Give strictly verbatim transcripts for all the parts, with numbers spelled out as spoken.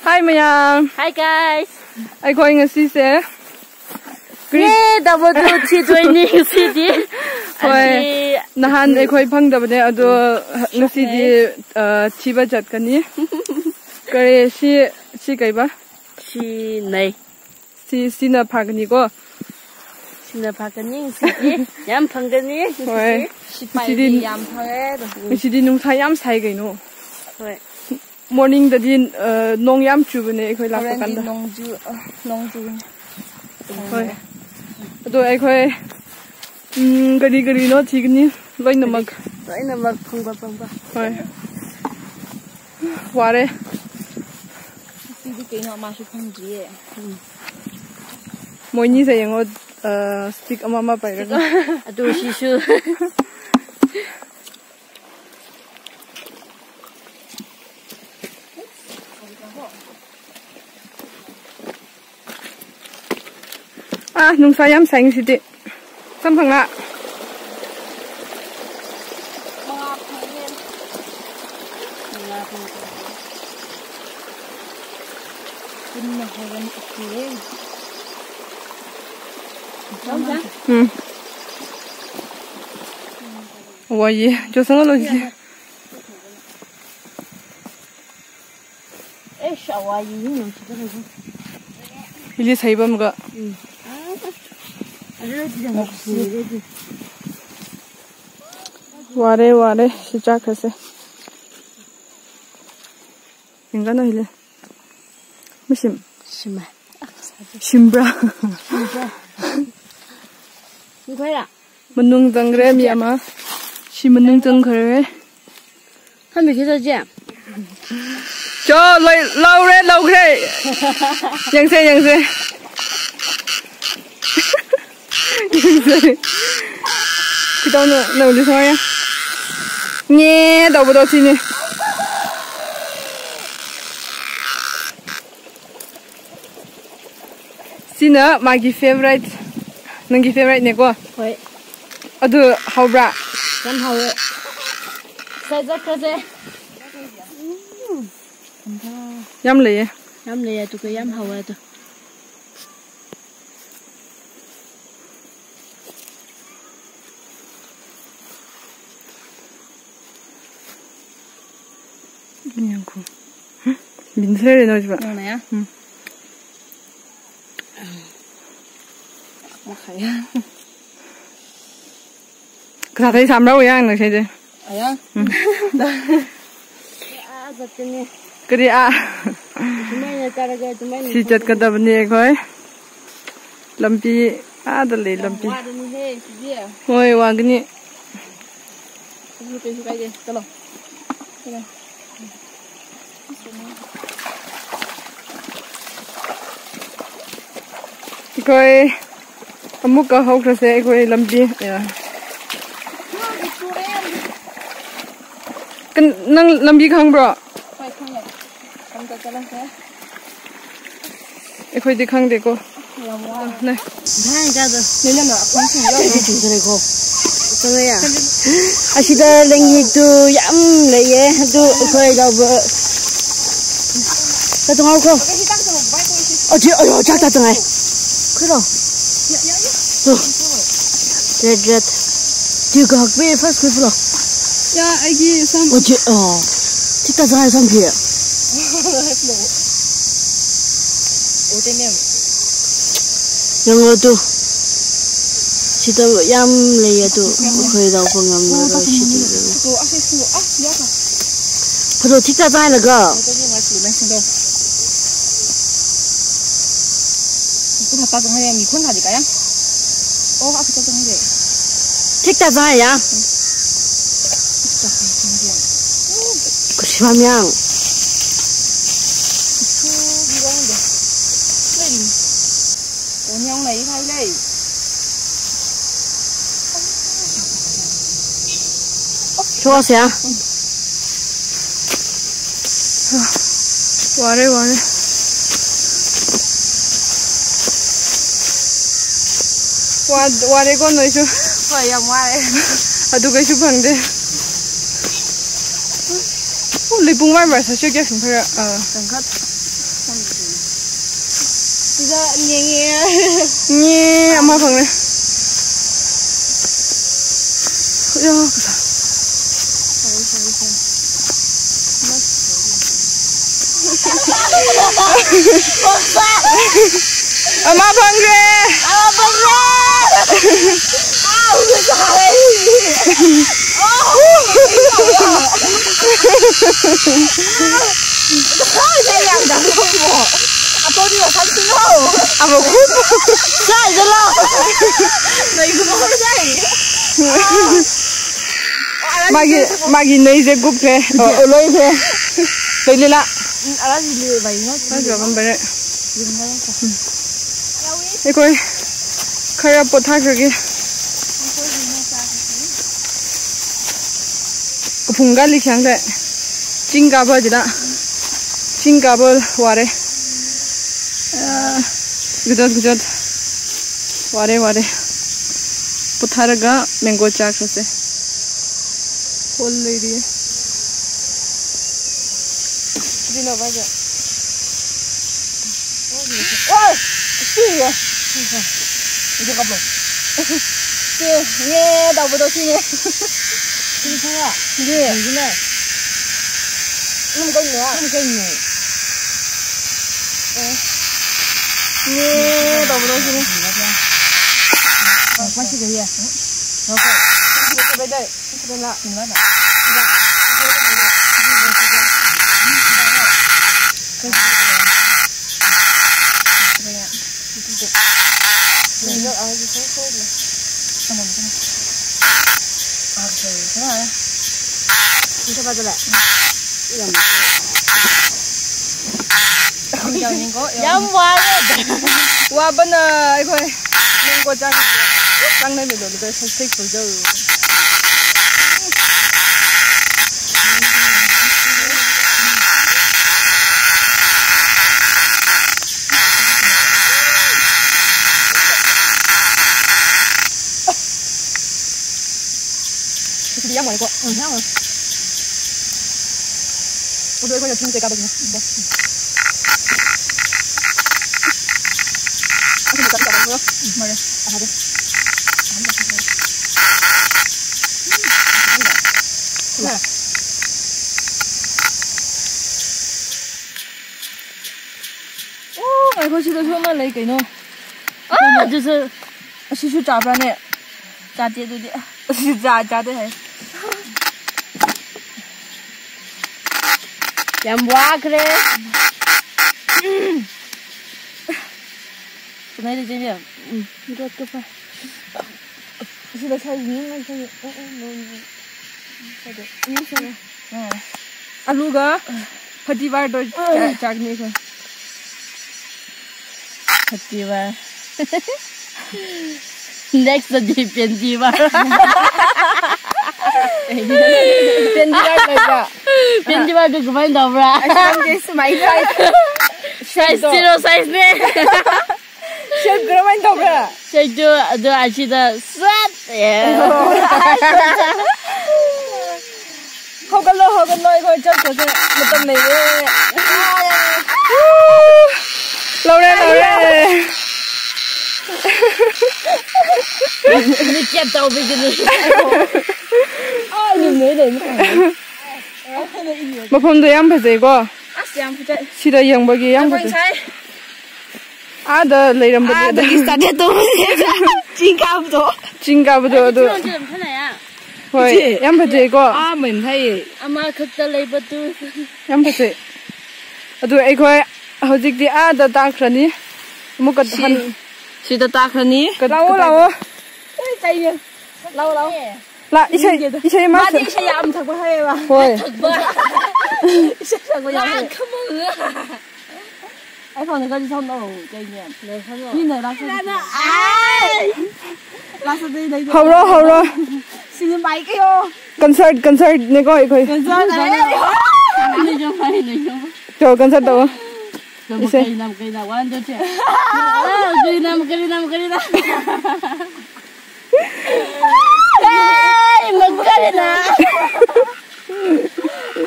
Hi, mayam. Hi, guys. ꯑꯩꯈꯣꯏ ꯉꯁꯤꯁꯦ ꯌꯦ, double two tea training ꯉꯁꯤꯗꯤ꯫ ꯍꯣꯏ, ꯑꯁꯤ ꯅꯍꯥꯟ ꯑꯩꯈꯣꯏ ꯐꯪꯗꯕꯅꯦ, ꯑꯗꯣ ꯉꯁꯤꯗꯤ, ꯑ, ꯊꯤꯕ ꯆꯠꯀꯅꯤ꯫ ꯀꯔꯤ ꯁꯤ, ꯁꯤ ꯀꯩꯕ? ꯁꯤ ꯅꯩ꯫ ꯁꯤ, ꯁꯤꯅ ꯐꯒꯅꯤꯀꯣ꯫ ꯁꯤꯅ ꯐꯒꯅꯤ ꯉꯁꯤꯗꯤ꯫ ꯌꯥꯝ ꯐꯪꯒꯅꯤ ꯉꯁꯤꯗꯤ꯫ ꯍꯣꯏ꯫ ꯁꯤꯄꯥꯏꯗꯤ ꯉꯁꯤꯗꯤ ꯌꯥꯝ ꯐꯪꯉꯦ꯫ ꯉꯁꯤꯗꯤ ꯅꯨꯡꯁꯥ ꯌꯥꯝ ꯁꯥꯏ ꯀꯩꯅꯣ꯫ ꯍꯣꯏ꯫ Morning ꯗꯗꯤ, ꯑ, ꯅꯣꯡ ꯌꯥꯝ ꯆꯨꯕꯅꯦ ꯑꯩꯈꯣꯏ ꯂꯥꯛꯄ ꯍꯣꯔꯦꯟꯗꯤ ꯀꯥꯟꯗ꯫ ꯅꯣꯡ ꯆꯨ-, ꯑ, ꯅꯣꯡ ꯆꯨꯒꯅꯤ꯫ ꯍꯣꯏ꯫ ꯑꯗꯣ ꯑꯩꯈꯣꯏ, ꯎꯝ, ꯀꯔꯤ ꯀꯔꯤꯅꯣ ꯊꯤꯒꯅꯤ ꯂꯣꯏꯅꯃꯛ꯫ ꯂꯣꯏꯅꯃꯛ ꯐꯪꯕ ꯐꯪꯕ꯫ ꯍꯣꯏ꯫ ꯋꯥꯔꯦ꯫ ꯁꯤꯗꯤ ꯀꯩꯅꯣ ꯑꯃꯁꯨ ꯐꯪꯗ꯭ꯔꯤꯌꯦ꯫ ꯎꯝ꯫ ꯃꯣꯏꯅꯤꯁꯦ ꯌꯦꯡꯉꯣ, ꯑ, stick ꯑꯃ ꯑꯃ ꯄꯥꯏꯔꯒ꯫ ꯑꯗꯨ ꯁꯤꯁꯨ꯫ ꯑꯥ, ꯅꯨꯡꯁꯥ ꯌꯥꯝ ꯁꯥꯏ ꯉꯁꯤꯗꯤ꯫ ꯁꯝꯐꯪꯂꯥ꯫ ꯃꯉꯥ ꯐꯪꯉꯦ꯫ ꯃꯉꯥ ꯐꯪꯉꯦ꯫ ꯄꯨꯟꯅ ꯍꯣꯔꯦꯟ ꯎꯠꯀꯦ꯫ ꯎꯝ꯫ ꯋꯥꯏꯌꯦ, ꯖꯣꯁꯅ ꯂꯣꯏꯁꯤ꯫ ꯑꯦ, ꯁꯥ ꯋꯥꯏꯌꯦ, ꯌꯥꯝ ꯁꯤꯗ ꯂꯩꯕ꯫ ꯍꯤꯂꯤ ꯁꯩꯕꯝꯒ꯫ ꯎꯝ꯫ ꯑꯗꯨꯗꯤ ꯌꯥꯝ ꯅꯨꯡꯁꯤꯌꯦ, ꯑꯗꯨꯗꯤ꯫ ꯋꯥꯔꯦ, ꯋꯥꯔꯦ, ꯁꯤ ꯆꯥꯈ꯭ꯔꯁꯦ꯫ ꯌꯦꯡꯒꯅꯨ ꯍꯤꯂꯦ꯫ ꯃꯁꯤꯝ꯫ ꯁꯤꯝꯃꯦ꯫ ꯁꯤꯝꯕ꯭ꯔꯥ? ꯁꯤꯝꯕ꯭ꯔꯥ? ꯅꯈꯣꯏꯔꯥ? ꯃꯅꯨꯡ ꯆꯪꯈ꯭ꯔꯦ ꯃꯤ ꯑꯃ꯫ ꯁꯤ ꯃꯅꯨꯡ ꯆꯪꯈ꯭ꯔꯦ꯫ ꯈꯟꯕꯤꯈꯤ ꯆꯠꯁꯦ꯫ ꯆꯣ, ꯂꯣꯏ-, ꯂꯧꯔꯦ, ꯂꯧꯈ꯭ꯔꯦ꯫ ꯌꯦꯡꯁꯦ, ꯌꯦꯡꯁꯦ꯫ ꯈꯤꯇꯪ ꯅꯧ-, ꯅꯧꯗꯤ ꯁꯣꯏꯌꯦ꯫ ꯉꯦ ꯇꯧꯕꯗꯣ ꯁꯤꯅꯤ꯫ ꯁꯤꯅ ꯃꯥꯒꯤ favourite, ꯅꯪꯒꯤ favourite ꯅꯦꯀꯣ? ꯍꯣꯏ꯫ ꯑꯗꯨ ꯍꯥꯎꯕ꯭ꯔꯥ? ꯌꯥꯝ ꯍꯥꯎꯋꯦ꯫ ꯁꯥꯏ ꯆꯠꯈ꯭ꯔꯁꯦ꯫ ꯌꯥꯝ ꯂꯩꯌꯦ꯫ ꯌꯥꯝ ꯂꯩꯌꯦ, ꯑꯗꯨꯒ ꯌꯥꯝ ꯍꯥꯎꯋꯦ ꯑꯗꯣ꯫ ꯌꯦꯡꯈꯣ꯫ ꯍꯝ? ꯕꯤꯟꯁ ꯂꯩꯔꯦ ꯅꯣꯏꯁꯤꯕ? ꯅꯪꯅ ꯌꯥ? ꯎꯝ꯫ ꯃꯈꯥꯏ꯫ ꯀꯊꯥ ꯊꯩ ꯁꯥꯝꯔꯥꯎ ꯌꯥꯡꯅ ꯁꯤꯗꯤ꯫ ꯑꯌꯥ꯫ ꯎꯝ꯫ ꯑꯥ, ꯆꯠꯀꯅꯤ꯫ ꯀꯔꯤ ꯑꯥ? ꯑꯗꯨꯃꯥꯏꯅ ꯆꯠꯂꯒ ꯑꯗꯨꯃꯥꯏꯅ ꯁꯤ ꯆꯠꯀꯅꯤ꯫ ꯆꯠꯀꯗꯕꯅꯤ ꯑꯩꯈꯣꯏ꯫ ꯂꯝꯕꯤ ꯑꯥꯗ ꯂꯩ, ꯌꯥꯝ ꯂꯝꯕꯤ꯫ ꯋꯥꯔꯅꯤꯍꯦ ꯁꯤꯗꯤ꯫ ꯍꯣꯏ, ꯋꯥꯒꯅꯤ꯫ ꯑꯗꯨ ꯀꯩꯁꯨ ꯀꯥꯏꯗꯦ꯫ ꯆꯠꯂꯣ꯫ ꯆꯠꯂꯣ꯫ ꯑꯩꯈꯣꯏ ꯑꯃꯨꯛꯀ ꯍꯧꯈ꯭ꯔꯁꯦ ꯑꯩꯈꯣꯏ ꯂꯝꯕꯤ꯫ ꯌꯥ꯫ ꯀꯟ-, ꯅꯪ ꯂꯝꯕꯤ ꯈꯪꯕ꯭ꯔꯣ? ꯍꯣꯏ, ꯈꯪꯉꯦ꯫ ꯑꯃꯨꯛꯀ ꯆꯠꯂꯁꯦ꯫ ꯑꯩꯈꯣꯏꯗꯤ ꯈꯪꯗꯦꯀꯣ꯫ ꯌꯥꯝ ꯋꯥꯏ꯫ ꯅꯦ꯫ ꯅꯣꯏꯅ ꯑꯈꯪꯁꯤꯡ ꯌꯥꯎꯔꯣ꯫ ꯆꯪꯉꯦ ꯌꯥ꯫ ꯑꯁꯤꯗ ꯂꯦꯡꯌꯦꯛꯇꯨ ꯌꯥꯝ ꯂꯩꯌꯦ꯫ ꯑꯗꯨ ꯑꯩꯈꯣꯏ ꯂꯧꯕ ꯆꯠꯇꯉꯥꯎꯈ꯭ꯔꯣ꯫ ꯑꯣ, ꯆꯤ-, ꯑꯌꯣ, ꯆꯥꯛ ꯆꯥꯇꯉꯥꯏ꯫ Khuro. To. Red, red. To ꯀꯛꯄꯤ first ꯈꯨꯠ ꯐꯨꯂꯣ꯫ ꯌꯥ, ꯑꯩꯒꯤ ꯁꯝ꯫ ꯑꯣ, ꯆꯤ-, ꯑꯣ꯫ ꯊꯤꯛꯇ ꯆꯥꯏ ꯁꯝ ꯐꯤ꯫ ꯌꯦꯡꯉꯣ ꯇꯨ꯫ ꯁꯤꯗ ꯌꯥꯝ ꯂꯩꯌꯦ ꯑꯗꯨ ꯑꯩꯈꯣꯏ ꯂꯧꯕ ꯉꯝꯂꯔꯣꯏ ꯁꯤꯗꯤ꯫ ꯐꯣꯇꯣ ꯊꯤꯛꯇ ꯆꯥꯏꯂꯒ꯫ ꯊꯤꯛꯇ ꯆꯥꯏꯌꯥ꯫ ꯀꯁꯤꯕꯥꯝ ꯌꯥꯡ꯫ ꯁꯣꯁꯦ꯫ ꯋꯥꯔꯦ, ꯋꯥꯔꯦ꯫ ꯋꯥ-, ꯋꯥꯔꯦꯀꯣ ꯅꯣꯏꯁꯨ꯫ ꯍꯣꯏ, ꯌꯥꯝ ꯋꯥꯔꯦ꯫ ꯑꯗꯨ ꯀꯩꯁꯨ ꯐꯪꯗꯦ꯫ ꯑꯣ, ꯂꯩꯄꯨꯡ ꯃꯥꯏ ꯃꯔꯛ ꯁꯥꯁꯨ ꯀꯌꯥ ꯁꯨꯝ ꯈꯔ, ꯑꯥ꯫ ꯀꯪꯈꯠ꯫ Sida nyenge. Nye, ama phangre. Ya, kasa. Sorry, sorry, sorry. Ama phangre. Ama phangre. Au, sorry. Oh. Apo ni wa samsung ho. Apo kup. Sai jalo. Nai kup ho sai. Magi, magi nai je kup ke. Oh, loi ke. Loi lila. Ala ji le bai no. Ai, jawab bere. Ikoi. Khara potha ke. Kaphung kali khyang le. Ching kaba jila. Ching kaba ware. Ah, gujot, gujot. Ware, ware. Potharaga mango chākhuise. Hol leiri. Dino baja. Oh, si ya. Ito kaplo. Si, ye, tau betul si ye. Sini sana. Ye. Sini sana. Ini bukan ya. Ini bukan ya. Eh. Ye, tau betul si ye. Masih gaya. Oke. Oke, bye bye. Yam ware. Wabana, akhoi. Mango chākhuise. Chāngnai milo, lo, successful jo. Sidi yam ware ko. Mm, yam ware. Odo ko ya tin te ka ba. Mare. Aha de. Oh, ngaikho, sida sona lei kaino. Ah, jisa. Ashisu chāprane. Chāde dudi. Ashisu chā, chāde hai. Yam wākre. Kunai de jemiya. Mm, got ko pa. Sida sai ni, sai ni. Oh, oh, no, no. Sai de. Ni sai. Ah. Alu ga phativar do chā-, chākni ko. Phativar. Next day phativar. Phativar leiva. Phativar do khamai do bra. Asham de sumai size. Size zero size ne. Shape karaman tobra? Shape tu, tu ashida sat. Yeah. Hogalo, hogalo, ikho chān ko se, matam nei ye. Laure, laure. Ni kya tau biji ni? Ai, ni nei nei. Mafamda yam phazai ko. As yam phazai. Sida yangba ki yam phazai. Ada leiramba. Ada ki started to. Chingkap to. Chingkap to, to. Hoi, ichi. Yam phazai ko. Ah, main thai. Ama khakta leiba tu. Yam phazai. Adu, akhoi hojikdi ada tākharani. Amuka si, han. Sida tākharani. Ka-, lao, ka-, lao. Oi, tai ye. Lao, lao. La, ishai, ishai ma. Madi ishai yam thakba hai ba. Hoi. Thakba. Ishai thakba yam. Ai, phone ka ji thon lo, kai ni. Ni na la sa. Ai. La sa dei dei. Haoro, haoro. Sini mai ke yo. Concert, concert ne ko, ikoi. Concert ai. Ni jo mai ni jo. Jo concert to. Ishai. Kai nam, kai nam, one, two, three. Oh, kai nam, kai nam, kai nam. Hey, makarina.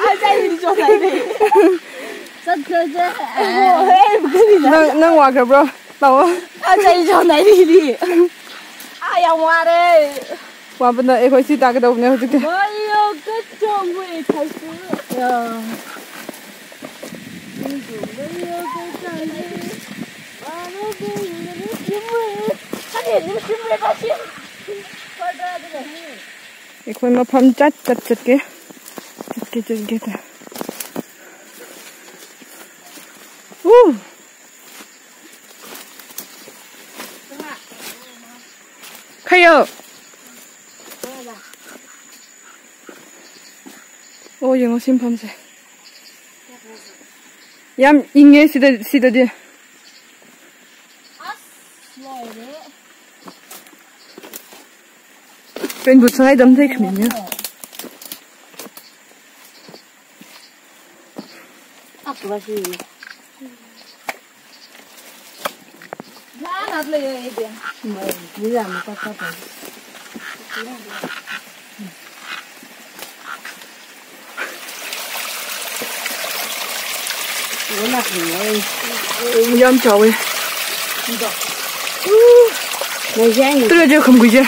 Ajay, hindi ko sabi. Subscribe. Oh, hey, makarina. Nang, nang wag ka, bro. ꯇꯧꯑꯣ꯫ ꯑꯁ, ꯑꯩ ꯁꯣꯝꯗ ꯂꯩꯔꯤ꯫ ꯑꯥ, ꯌꯥꯝ ꯋꯥꯔꯦ꯫ ꯋꯥꯕꯅ ꯑꯩꯈꯣꯏ ꯁꯤ ꯇꯥꯒꯗꯧꯕꯅꯦ ꯍꯧꯖꯤꯛꯇꯤ꯫ ꯃꯌꯣꯛ ꯀꯆꯣꯡꯕꯨ ꯏꯊꯛꯁꯨ꯫ ꯌꯥ꯫ ꯑꯩꯈꯣꯏ ꯃꯐꯝ ꯆꯠ, ꯆꯠ, ꯆꯠꯀꯦ꯫ ꯆꯠꯀꯦ, ꯆꯠꯀꯦ ꯇ꯫ ꯎ! ꯈꯩꯌꯣ꯫ ꯑꯣ, ꯌꯦꯡꯉꯣ ꯁꯤ ꯃꯐꯝꯁꯦ꯫ ꯌꯥꯝ ꯏꯪꯉꯦ ꯁꯤꯗ, ꯁꯤꯗꯗꯤ꯫ ꯑꯁ, ꯂꯣꯏꯔꯦ꯫ Rain boot ꯁꯉꯥꯏꯗꯝ ꯊꯦꯛꯈ꯭ꯔꯤꯅꯦ꯫ ꯌꯥꯝ ꯆꯥꯎꯋꯦ꯫ ꯇꯨꯔꯦ ꯖꯦ ꯈꯝꯒꯨꯏꯁꯦ꯫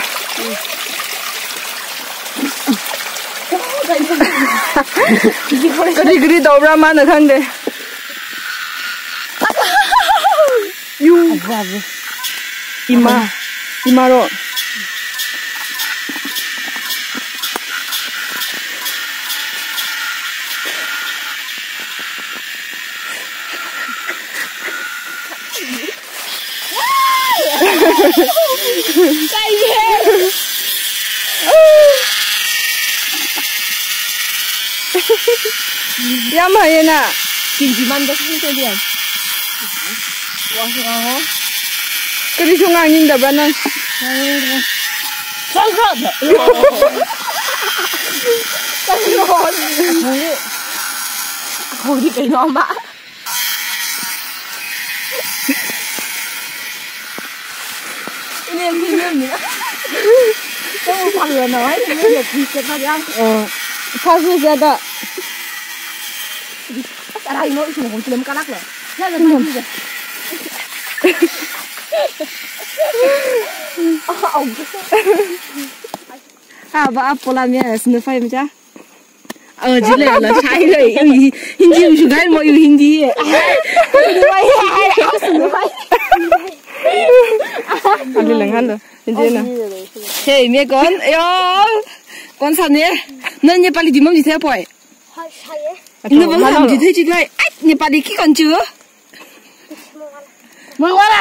ꯀꯔꯤ ꯀꯔꯤ ꯇꯧꯕ꯭ꯔꯥ ꯃꯥꯅ ꯈꯪꯗꯦ꯫ ꯌꯨ꯫ ꯏꯃꯥ꯫ ꯏꯃꯥꯔꯣ꯫ ꯌꯥꯝ ꯍꯩꯌꯦꯅ꯫ ꯀꯤꯟꯖꯤꯃꯥꯟꯗ ꯁꯤꯟ ꯇꯧꯗꯦ꯫ ꯋꯥꯁꯨ ꯉꯥꯡꯉꯣ꯫ ꯀꯔꯤꯁꯨ ꯉꯥꯡꯅꯤꯡꯗꯕ꯭ꯔꯥ ꯅꯪ? ꯉꯥꯡꯅꯤꯡꯗ꯭ꯔꯦ꯫ ꯆꯠꯈ꯭ꯔꯣ꯫ ꯆꯠꯈ꯭ꯔꯣ꯫ ꯍꯧꯖꯤꯛ ꯀꯩꯅꯣ ꯑꯃ꯫ ꯏꯅꯦ, ꯃꯤ ꯃꯌꯥꯝꯅ꯫ ꯅꯪꯕꯨ ꯐꯪꯂꯅꯣ, ꯍꯥꯏ, ꯃꯤ ꯃꯌꯥꯝ ꯐꯤ ꯁꯦꯠꯄ ꯌꯥꯝ꯫ ꯑꯣ, ꯐꯥꯁ ꯐꯥꯁ ꯌꯥꯗ꯫ ꯑꯁ, ꯑꯔꯥꯏ ꯅꯣ, ꯏꯁꯤꯡ ꯍꯣꯡ ꯐꯤꯂꯝ ꯀꯥꯂꯥꯛꯂꯣ꯫ ꯌꯥꯗ, ꯎꯝ꯫ ꯐꯪꯗ꯭ꯔꯤꯁꯦ꯫ ꯑ, ꯑꯧ꯫ ꯍꯥ, ꯕꯥ, ꯑꯞ ꯄꯣꯂꯥ ꯃꯤꯌꯥ, ꯁꯤꯅ ꯐꯥꯏ ꯃꯆꯥ꯫ ꯑ, ꯖꯤꯂꯦ, ꯂ, ꯁꯥꯏ ꯂꯩ꯫ ꯏ, ꯍꯤꯟꯗꯤ ꯎꯁꯨ ꯒꯥꯏ ꯃꯣ ꯏ ꯍꯤꯟꯗꯤ꯫ ꯑꯂꯤ ꯂꯪꯍꯜꯂꯣ, ꯍꯤꯟꯗꯤꯅ꯫ Hey, ꯃꯦ ꯀꯣꯟ? ꯌꯣ! ꯀꯣꯟ ꯁꯥꯅꯦ? ꯅꯪ ꯅꯦꯄꯥꯂꯤ ꯗꯤ ꯃꯝ ꯖꯤꯊꯦ ꯄꯣꯏ? ꯍꯣꯏ, ꯁꯥꯏꯌꯦ꯫ ꯏꯟꯅ ꯕꯜ ꯁꯥꯝ ꯖꯤꯊꯦ ꯖꯤꯊꯦ꯫ ꯑꯩ ꯅꯦꯄꯥꯂꯤ ꯀꯤ ꯀꯣꯟ ꯆꯨ? ꯃꯣꯏꯋꯥꯂꯥ꯫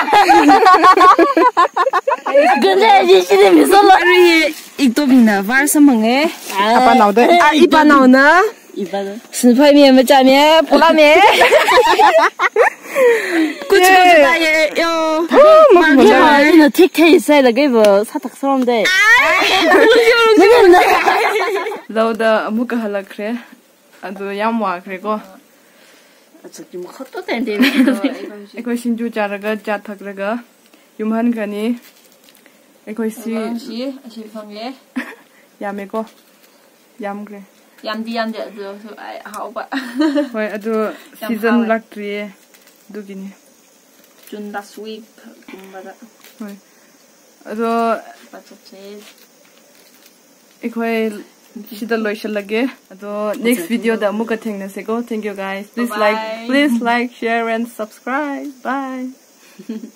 ꯒꯟꯖꯥ ꯖꯤ ꯁꯤꯗꯤ ꯃꯤꯁꯣꯂꯣ꯫ ꯑꯔꯤ, ꯏꯛꯇꯣ ꯃꯤꯅ ꯚꯥꯔ ꯁꯝꯃꯪꯉꯦ꯫ ꯑꯄꯥ ꯅꯥꯎꯗ꯫ ꯑ, ꯏꯄꯥ ꯅꯥꯎꯅ꯫ ꯏꯄꯥ ꯅꯥꯎ꯫ ꯁꯤꯟꯐꯥꯏ ꯃꯤ ꯑꯃ ꯆꯥꯃꯦ, ꯄꯣꯂꯥꯃꯦ꯫ ꯀꯨꯆ ꯀꯨꯆ ꯇꯥꯏꯌꯦ, ꯌꯣ꯫ ꯃꯥ ꯃꯥ ꯃꯥ꯫ ꯃꯥ꯫ ꯑꯩꯅ ꯊꯤꯛ ꯊꯦ ꯁꯥꯏꯂꯒ ꯏꯕꯣ, ꯁꯥꯊꯛ ꯁꯣꯝꯗꯦ꯫ ꯂꯧꯗ ꯑꯃꯨꯛꯀ ꯍꯜꯂꯛꯈ꯭ꯔꯦ꯫ ꯑꯗꯨ ꯌꯥꯝ ꯋꯥꯈ꯭ꯔꯦꯀꯣ꯫ ꯑꯗꯨꯒꯤ ꯃꯈꯨꯠꯇꯣ ꯇꯦꯟꯗꯦ꯫ ꯑꯩꯈꯣꯏ ꯁꯤꯡꯖꯨ ꯆꯥꯔꯒ, ꯆꯥ ꯊꯛꯂꯒ ꯌꯨꯝ ꯍꯟꯈ꯭ꯔꯅꯤ꯫ ꯑꯩꯈꯣꯏꯁꯤ ꯑꯉꯥꯡꯁꯤ ꯑꯁꯤ ꯐꯪꯂꯦ꯫ ꯌꯥꯝꯃꯦꯀꯣ꯫ ꯌꯥꯝꯈ꯭ꯔꯦ꯫ ꯌꯥꯝꯗꯤ ꯌꯥꯝꯗꯦ, ꯑꯗꯨ ꯑꯣꯏꯔꯁꯨ ꯑꯩ ꯑꯍꯥꯎꯕ꯫ ꯍꯣꯏ, ꯑꯗꯨ ꯌꯥꯝ season ꯍꯥꯎꯋꯦ꯫ ꯂꯥꯛꯇ꯭ꯔꯤꯌꯦ꯫ ꯑꯗꯨꯒꯤꯅꯤ꯫ June last week ꯀꯨꯝꯕꯗ꯫ ꯍꯣꯏ꯫ ꯑꯗꯣ ꯆꯠꯁꯦ꯫ ꯑꯩꯈꯣꯏ ꯁꯤꯗ ꯂꯣꯏꯁꯤꯜꯂꯒꯦ꯫ ꯑꯗꯣ next video ꯗ ꯑꯃꯨꯛꯀ ꯊꯦꯡꯅꯁꯦꯀꯣ꯫ Thank you guys. Please like, bye bye. Please like, share and subscribe. Bye.